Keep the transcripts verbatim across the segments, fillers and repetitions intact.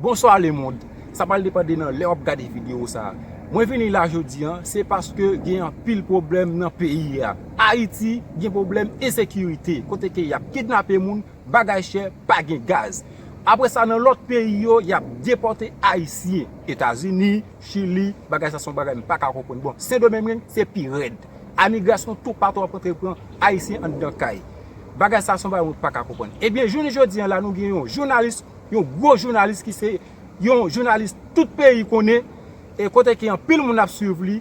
Bonswa lemonn. Sa pral depande nan lè w ap gade videyo sa a. Mwen vini la jodi a, se paske gen anpil pwoblèm nan peyi a. Ayiti gen pwoblèm ensekirite, kote ke y ap kidnape moun, bagay chè, pa gen gaz. Apre sa, nan lòt peyi yo, y ap depòte Ayisyen. Etazini, Chili, bagay sa se yon bagay m pa ka konprann. Bon, Sendomeng menm, se pi rèd. Amigrasyon toupatou ap antre pran Ayisyen anndan kay. Bagay sa se yon bagay mwen pa ka konprann. Ebyen, jounen jodi a la, nou gen yon jounalis, yon gwo jounalis ki se yon jounalis tout peyi konnen, e kote ke anpil moun ap swiv li.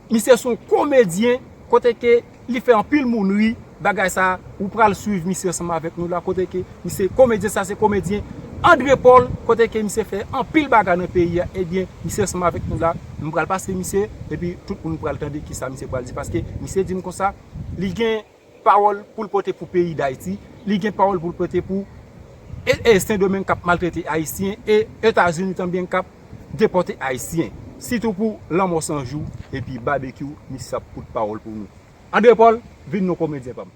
Misye se yon komedyen, kote ke li fè anpil moun ri. Bagay sa, ou pral swiv misye ansanm avèk nou la, kote ke misye, komedyen sa se komedyen André Paul, kote ke misye fè anpil bagay nan peyi a. Ebyen, misye ansanm avèk nou la, m pral pase misye, epi tout moun pral tande kisa misye pral di, paske misye di m konsa, li gen pawòl pou l pote pou peyi Dayiti, li gen pawòl pou l pote pou e, e Sendomeng k ap maltrete Ayisyen, e Etazini tanbyen k ap depòte Ayisyen, sitou pou Lanmò San Jou epi Babekyou, misye ap pote pawòl pou nou. André Paul, vin non komedyen pa m.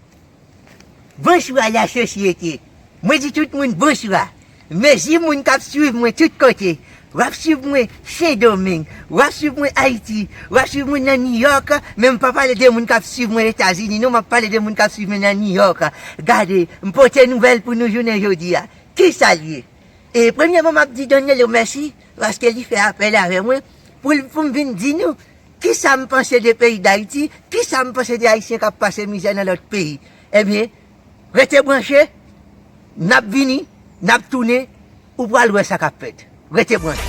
Bonswa lasosyete. Mwen di tout moun bonswa. Mèsi moun k ap swiv mwen tout kote. W ap swiv mwen Sendomeng, w ap swiv mwen Ayiti, w ap swiv mwen nan New York, men m pa pale de moun k ap swiv mwen Etazini non, m ap pale de moun k ap swiv mwen nan New York. Gade, m pote nouvèl pou nou jounen jodi a. Kisa l ye? E premyèman, m ap di Daniel mèsi, paske li fè apèl avè mwen pou l, pou m vin di nou kisa m panse de peyi Dayiti, kisa m panse de Ayisyen k ap pase mizè nan lòt peyi. Ebyen, rete branche, n ap vini, n ap tounen, ou pral wè sa k ap fèt. Rete branche.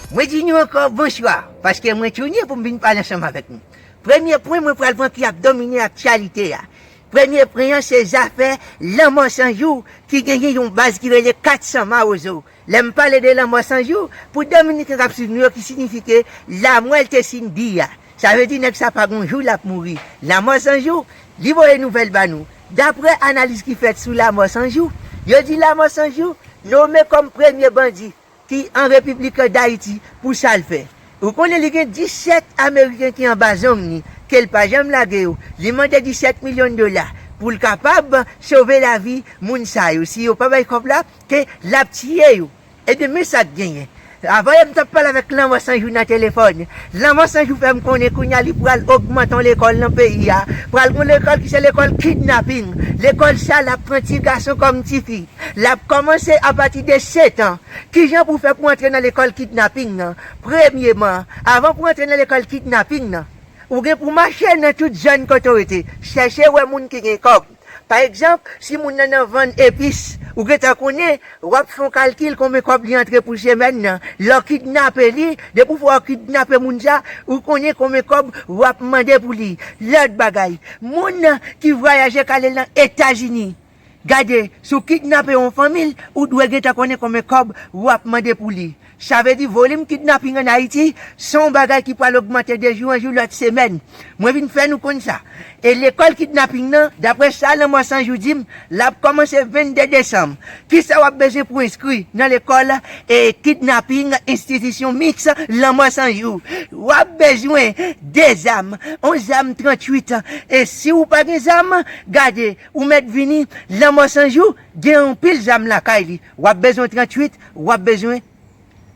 Mwen di nou ankò bonswa, paske mwen tounen pou m vin pale ansanm avèk nou. Premye pwen mwen pral pran ki ap domine aktyalite a. Premye pwen an se zafè Lanmò San Jou ki genyen yon baz ki rele kat san Mawozo. Lè m pale de Lanmò San Jou, pou Dominiken k ap swiv nou yo ki siyifike lamò l te fin di a. Sa vle di nèg sa pa gon jou l ap mouri. Lanmò San Jou, li voye nouvèl ba nou. Daprè analiz ki fèt sou Lanmò San Jou, yo di Lanmò San Jou nome kòm premye bandi ki an Repiblik Dayiti pou sa l fè. Ou konnen li gen disèt Ameriken ki anba zong li, ke l pa janm lage yo. Li mande disèt milyon dola pou l kapab sove lavi moun sa yo. Si yo pa bay kòb la, ke l ap tiye yo. Ebyen, men sa k genyen. Avanyè m t ap pale avèk Lanmò San Jou nan telefòn. Lanmò San Jou fè m konnen kounye a li pral ogmante yon lekòl nan peyi a. Pral gen yon lekòl ki se lekòl kidnaping. Lekòl sa l ap pran ti gason kòm ti fi. L ap kòmanse apati de sèt an. Kijan pou w fè pou w antre nan lekòl kidnaping nan? Premyeman, avan pou w antre nan lekòl kidnaping nan, ou gen pou w mache nan tout zòn kote w rete, chèche wè moun ki gen kòb. Pa egzanp, si moun nan nan vann epis, ou gentan konnen, w ap fè yon kalkil konbyen kòb li antre pou semèn nan. Lè w kidnape li, depi w fè w kidnape moun sa, ou konnen konbyen kòb w ap mande pou li. Lòt bagay, moun ki vwayaje k ale nan Etazini, gade, si w kidnape yon fanmi, ou dwe gentan konnen konbyen kòb w ap mande pou li. Sa vle di volim kidnaping ann Ayiti, se yon bagay ki pral ogmante de jou an jou lòt semèn. Mwen vin fè nou konn sa. E lekòl kidnaping nan, daprè sa Lanmò San Jou di m, l ap kòmanse vennde desanm. Kisa w ap bezwen pou enskri nan lekòl e kidnaping enstitisyon miks Lanmò San Jou? W ap bezwen de zam, yon zam tranntuit. E si w pa gen zam, gade, ou mèt vini Lanmò San Jou, gen anpil zam lakay li. W ap bezwen tranntuit, w ap bezwen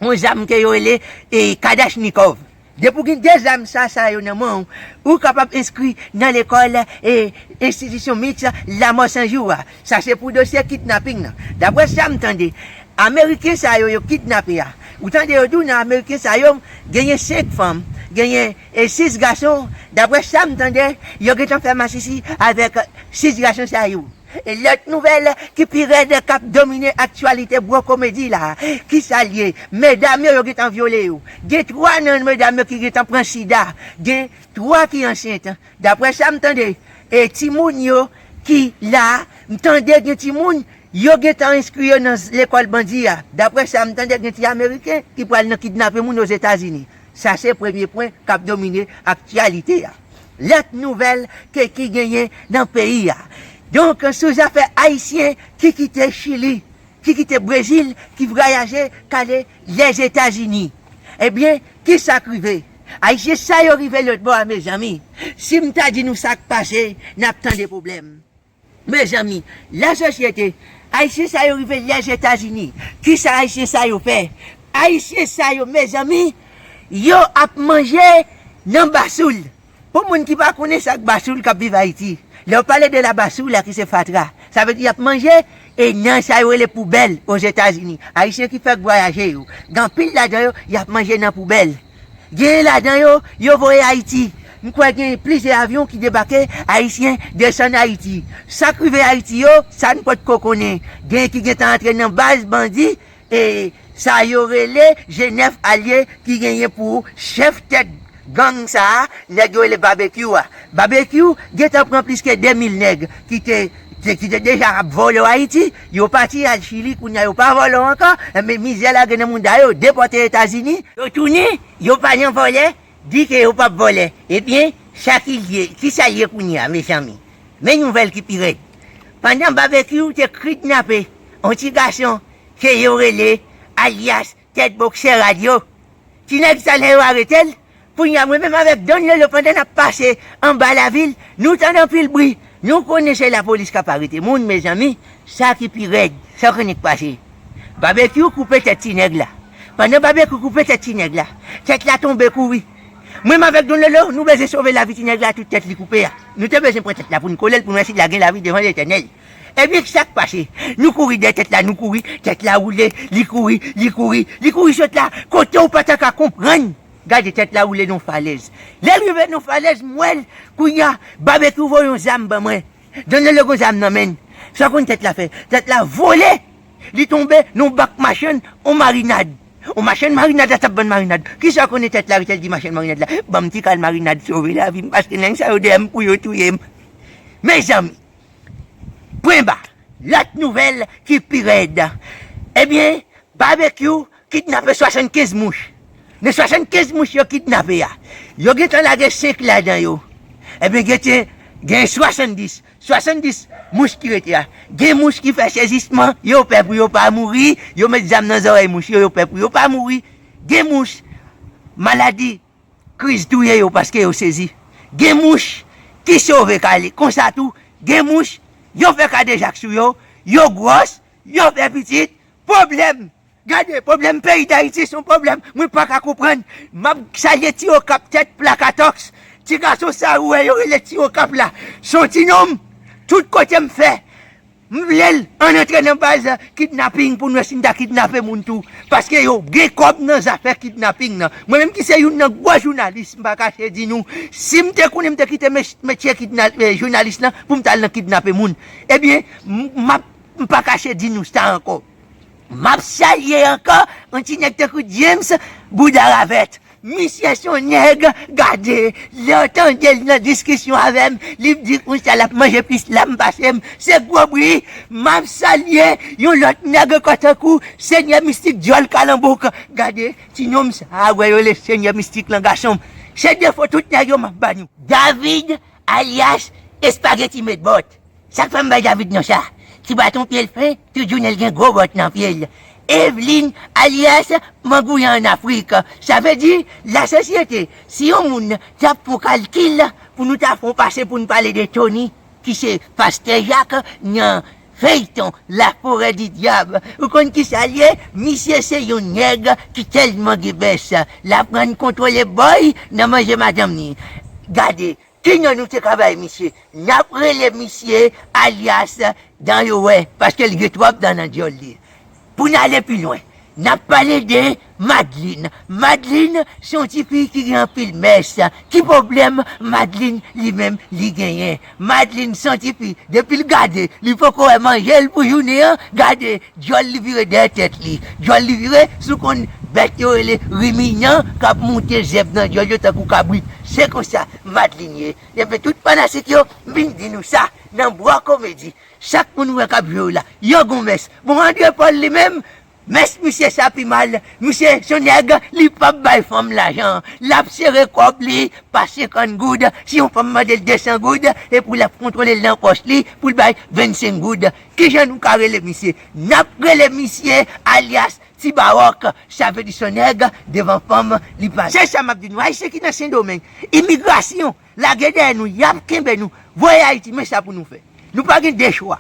yon zam ke yo rele e Kalachnikov. Depi w gen de zam sa, sa yo nan men w, ou kapab enskri nan lekòl e enstitisyon miks Lanmò San Jou a. Sa se pou dosye kidnaping nan. Daprè sa m tande, Ameriken sa yo, yo kidnape a. Ou tande yo di w nan Ameriken sa yo, genyen senk fanm, genyen e sis gason. Daprè sa m tande, yo gentan fè masisi avèk sis gason sa yo. E lòt nouvèl ki pi rèd k ap domine aktyalite bò komedi la, kisa l ye? Medam yo, yo gentan vyole yo. Gen twa nan medam yo ki gentan pran sida. Gen twa ki ansent. Daprè sa m tande, e timoun yo ki la, m tande gen timoun, yo gentan enskri yo nan lekòl bandi a. Daprè sa m tande, gen ti Ameriken ki pral nan kidnape moun Ozetazini. Sa se premye pwen k ap domine aktyalite a. Lòt nouvèl ke ki genyen nan peyi a. Donk, sou zafè Ayisyen ki kite Chili, ki kite Brezil, ki vwayaje k ale Lèzetazini. Ebyen, kisa k rive? Ayisyen sa yo rive lòtbò a, mezanmi. Si m ta di nou sa k pase, n ap tande pwoblèm. Mezanmi, lasosyete, Ayisyen sa yo rive Lèzetazini. Kisa Ayisyen sa yo fè? Ayisyen sa yo, mezanmi, yo ap manje nan basoul. Pou moun ki pa konnen sa k basoul k ap viv Ayiti, lè yo pale de la basoul la ki se fatra, sa vle di y ap manje e nan sa yo rele poubèl Ozetazini. Ayisyen ki fèk vwayaje yo, gen anpil ladan yo, y ap manje nan poubèl. Genyen ladan yo, yo voye Ayiti. M kwè gen plizyè avyon ki debake, Ayisyen desann Ayiti. Sa k rive Ayiti yo, sa n potko konnen. Gen ki gentan antre nan baz bandi, e sa yo rele G nèf alye ki genyen pou chèf tèt gang sa a, nèg yo rele Babekyou a. Babekyou gentan pran plis ke de mil nèg ki te, te- ki te deja ap vòlò Ayiti, yo pati al Chili, kounye a yo pa vòlò ankò, men mizè lage nan mouda yo, depòte Etazini, yo tounen, yo pa nan vòlè, di ke yo p ap vòlè. Ebyen, sa ki l ye, kisa l ye kounye a, mezanmi? Men nouvèl ki pi rèd. Pandan Babekyou te kidnape yon ti gason ke yo rele alyas Tèt Boksè Radyo, ti nèg sa lè yo arete l, kounye a mwen menm avèk Don Lolo pandan n ap pase anba lavil, nou tande anpil bri, nou konnen se lapolis k ap arete moun, mezanmi, sa ki pi rèd, sa w konnen k pase? Babekyou koupe tèt ti nèg la. Pandan Babekyou koupe tèt ti nèg la, tèt la tonbe kouri. Mwen menm avèk Don Lolo, nou bezwen sove lavi ti nèg la, tout tèt li koupe a. Nou te bezwen pran tèt la pou n kole l, pou n wè si l la gen lavi devan Letènèl. Ebyen, sa k pase? Nou kouri dèyè tèt la, nou kouri, tèt la woule, li kouri, li kouri, li kouri sot la, kote w pa ta ka konprann. Gade tèt la woule nan yon falèz. Lè l rive nan yon falèz, m wè l, kounye a, Babekyou voye yon zam ban mwen. Don Lolo gen zam nan men l. Sa w konn tèt la fè? Tèt la vole, li tonbe nan yon bak machann, yon marinad. Yon machann marinad la t ap vann marinad. Kisa w konnen tèt la rete l di machann marinad la? Ban m ti kal marinad sove lavi m, paske nèg sa yo dèyè m pou yo touye m. Mezanmi, pwen ba, lòt nouvèl ki pi rèd. Ebyen, Babekyou kidnape swasannkenz mouch. Nan swasannkenz mouch yo kidnape a, yo gentan lage senk ladan yo. Ebyen, gentan gen swasanndis, swasanndis mouch ki rete a. Gen mouch ki fè sezisman, yo pè pou yo pa mouri, yo met zam nan zòrèy mouch yo, yo pè pou yo pa mouri. Gen mouch, maladi kriz touye yo paske yo sezi. Gen mouch ki sove kale. Konsa tou, gen mouch, yo fè kadejak sou yo, yo gwòs, yo fè pitit, pwoblèm. Gade, pwoblèm peyi Dayiti se yon pwoblèm mwen pa ka konprann. M ap salye Ti Okap tèt pla katòks. Ti gason sa ou wè yo rele Ti Okap la, se yon ti nonm. Tout kote m fè, m vle l ann antre nan baz kidnaping pou n wè si n ta kidnape moun tou. Paske yo gen kòb nan zafè kidnaping nan. Mwen menm ki se youn nan gwo jounalis, m pa kache di nou, si m te konnen m te kite metye kidna- jounalis lan pou m t al nan kidnape moun. Ebyen, m ap, m pa kache di nou sa ankò. M ap salye ankò yon ti nèg tankou James Bouda Ravèt. Misye se yon nèg, gade, lè w tande l nan diskisyon avè m, li di konsa l ap manje plis lam pase m. Se gwo bri. M ap salye yon lòt nèg ankò tankou Senyè Mistik Djòl Kalanbouk. Gade, ti nonm sa a wè yo le Senyè Mistik lan gason m. Se defo tout nèg yo m ap ba nou. David alyas Espageti Medbòt. Sa k fè m bay David non sa? Ti baton pye l fen, tout jounen l gen gwo bòt nan pye l. Evelyn alyas Mangouyan ann Afrik. Sa vle di, lasosyete, si yon moun t ap fè yon kalkil pou nou ta fè yon pase pou n pale de Tony, ki se pastè Jak nan feyton La Forêt du Diable. Ou konn kisa l ye? Misye se yon nèg ki tèlman gen bès. L aprann kontwole bòy nan manje madanm ni. Gade, ki non nou te ka bay misye? N ap rele misye alyas Dan yo wè, paske l gen twòp dan nan dyòl li. Pou n ale pi lwen, n ap pale de Madlin. Madlin se yon tifi ki gen anpil mès. Ki pwoblèm Madlin li menm li genyen? Madlin se yon tifi, depi l gade, li poko wè manje l pou jounen an, gade, dyòl li vire dèyè tèt li. Dyòl li vire, si w konn bèt yo rele riminyan k ap moute zèb nan dyòl yo tankou kabrit. Se konsa Madlin ye. Ebyen, tout fanatik yo, m vin di nou sa nan Bwò Komedi. Chak moun ou wè k ap jwe yo la, yo gon mès. Bon, André Paul li menm, mès misye sa pi mal. Misye se yon nèg, li p ap bay fanm lajan. L ap sere kòb li pa senkant goud. Si yon fanm mande l de san goud, epi l ap kontwole l nan pòch li pou l bay vennsenk goud. Kijan nou ka rele misye? N ap rele misye alyas Ti Bawòk, sa vle di se yon nèg devan fanm li pa. Se sa m ap di nou, Ayisyen ki nan Sendomeng, imigrasyon, lage dèyè nou, y ap kenbe nou, voye Ayiti, men sa pou nou fè. Nou pa gen de chwa.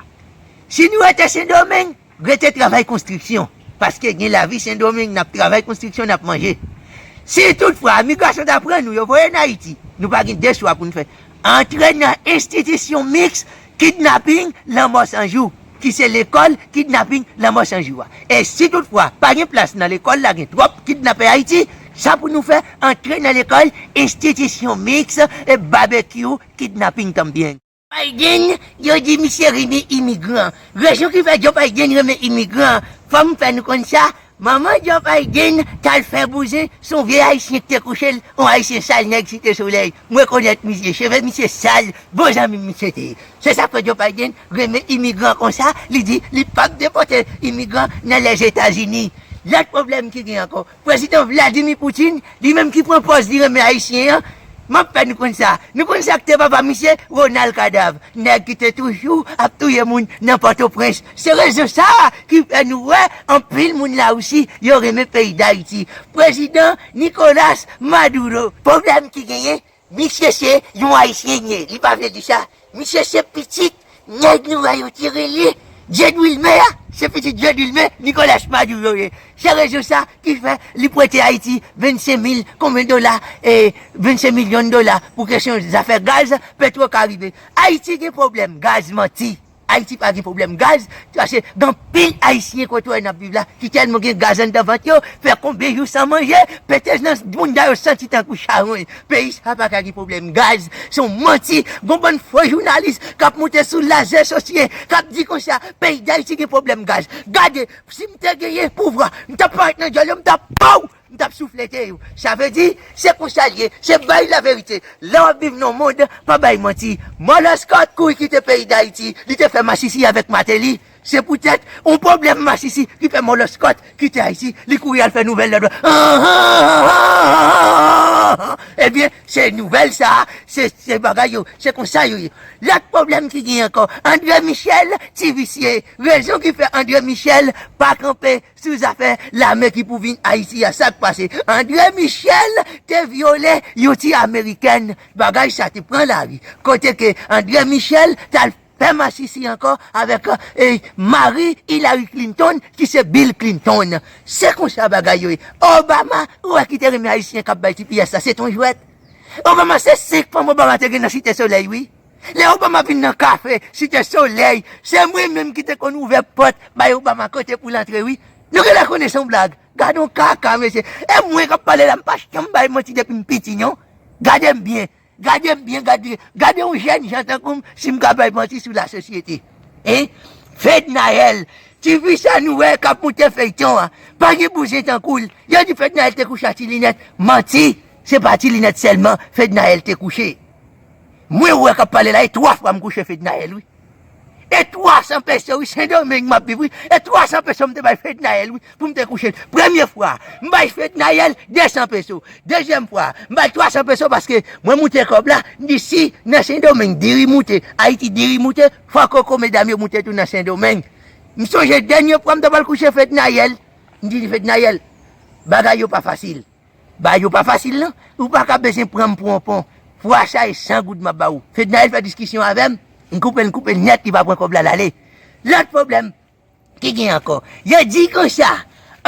Si nou rete Sendomeng, rete travay konstriksyon. Paske gen lavi Sendomeng, n ap travay konstriksyon, n ap manje. Si toutfwa, imigrasyon ta pran nou, yo voye n Ayiti, nou pa gen de chwa pou n fè. Antre nan enstitisyon miks, kidnaping, lanmò san jou, ki se lekòl, kidnaping, lanmò san jou a. E si toutfwa, pa gen plas nan lekòl la, gen twòp kidnapè Ayiti, sa pou nou fè, antre nan lekòl, enstitisyon miks, e babekyou, kidnaping tanbyen. Biden, yo di misye renmen imigran. Rezon ki fè Joe Biden renmen imigran, fò m fè nou konn sa, manman Joe Biden t al fè bouzen, se yon vye Ayisyen ki te kouche l, yon Ayisyen sal nèg Site Solèy. M rekonèt misye, cheve misye sal, bon zanmi m misye te ye. Se sa k fè Joe Biden renmen imigran konsa, li di li p ap depòte imigran nan Lèzetazini. Lòt pwoblèm ki gen ankò, Prezidan Vladimir Putin, li menm ki pran pòz li renmen Ayisyen an, m ap fè nou konn sa. Nou konn sa k te papa misye? Ronald Kadav. Nèg ki te toujou ap touye moun nan Pòtoprens. Se rezon sa a ki fè nou wè anpil moun Larisi, yo renmen peyi Dayiti. Prezidan Nicolas Maduro, pwoblèm ki genyen, misye se yon Ayisyen li ye. Li pa vle di sa. Misye se pitit nèg nou wè yo te rele Dye Dwilmen a. Se pitit Dye Dwilmen, Nicolas Maduro ye. Se rezon sa ki fè li prete Ayiti vennsenk mil konbyen dola, e vennsenk milyon dola pou kesyon zafè gaz, Petro Caribe. Ayiti gen pwoblèm gaz, manti. Ayiti pa gen pwoblèm gaz, paske gen anpil Ayisyen kote w wè n ap viv la, ki tèlman gen gaz anndan vant yo, fè konbyen jou san manje, pete nan bounda yo santi tankou chawony. Peyi sa pa ka gen pwoblèm gaz, se yon manti. Gon bann fo jounalis k ap moute sou laze sosye, k ap di konsa, peyi Dayiti gen pwoblèm gaz. Gade, si m te genyen pouvwa, m t ap parèt nan djòl yo, m t ap pow! M t ap souflete yo. Sa vle di, se konsa l ye, se bay laverite. Lè w ap viv nan yon mond, pa bay manti. Mòlòskòt kouri kite peyi Dayiti, li te fè masisi avèk Mateli. Se poutèt yon pwoblèm masisi ki fè Mòlòskòt kite Ayiti, li kouri al fè nouvèl nan dwa. Ebyen, se nouvèl sa a, se, se bagay yo, se konsa yo ye. Lòt pwoblèm ki gen ankò, André Michel, ti visye. Rezon ki fè André Michel pa kanpe sou zafè lame ki pou vin Ayiti a, sa k pase? André Michel te vyole yon ti amerikèn. Bagay sa te pran lari. Kote ke André Michel t al fè masisi ankò avèk, e, mari Hillary Clinton, ki se Bill Clinton. Se konsa bagay yo ye. Obama, ou wè ki te renmen Ayisyen k ap bay ti pyès sa, se t on jwèt. Obama, se senk fanm Obama te gen nan Site Solèy, wi. Lè Obama vin nan kafe Site Solèy, se mwen menm ki te konn ouvè pòt bay Obama kote pou l antre, wi. Nou genlè konnen se yon blag. Gade yon kaka, mesye. E mwen k ap pale la, m pa janm bay manti depi m piti, non. Gade m byen. Gade m byen, gade, gade yon jèn jan tankou m, si m ka bay manti sou lasosyete. Hein? Fednaelle, ti fi sa nou wè k ap moute feyton an, pa gen bouzen tankou l. Yo di Fednaelle te kouche ak Ti Linèt. Manti! Se pa Ti Linèt sèlman Fednaelle te kouche. Mwen ou wè k ap pale la, e twa fwa m kouche Fednaelle, wi. E twa san peso, wi, Sendomeng m ap viv, wi. E twa san peso m te bay Fednaelle, wi, pou m te kouche l. Premye fwa, m bay Fednaelle de san peso. Dezyèm fwa, m bay twa san peso paske mwen moute kòb la, m di si nan Sendomeng diri moute, Ayiti diri moute, fò koko medam yo moute tou nan Sendomeng. M sonje dènye fwa m ta pral kouche Fednaelle, m di li, Fednaelle, bagay yo pa fasil. Bagay yo pa fasil non. Ou pa ka bezwen pran m pou yon pon. Fwa sa e san goud m ap ba ou. Fednaelle fè diskisyon avè m, m koupe l, m koupe l nèt, li pa pran kòb la, l ale. Lòt pwoblèm ki gen ankò. Yo di konsa,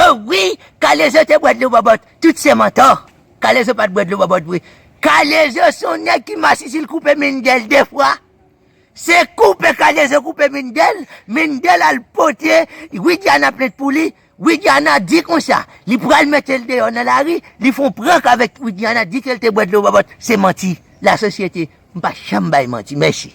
o wi, Kalezo te bwè dlo bòbòt. Tout se mantò. Kalezo pa t bwè dlo bòbòt vre. Kalezo se yon nèg ki masisi, l koupe Mendel de fwa. Se koupe Kalezo koupe Mendel, Mendel al pote Widiana plent pou li. Widiana di konsa, li pral mete l deyò nan lari, li fè yon prank avèk Widiana, di ke l te bwè dlo bòbòt. Se manti. Lasosyete, m pa janm bay manti. Mèsi.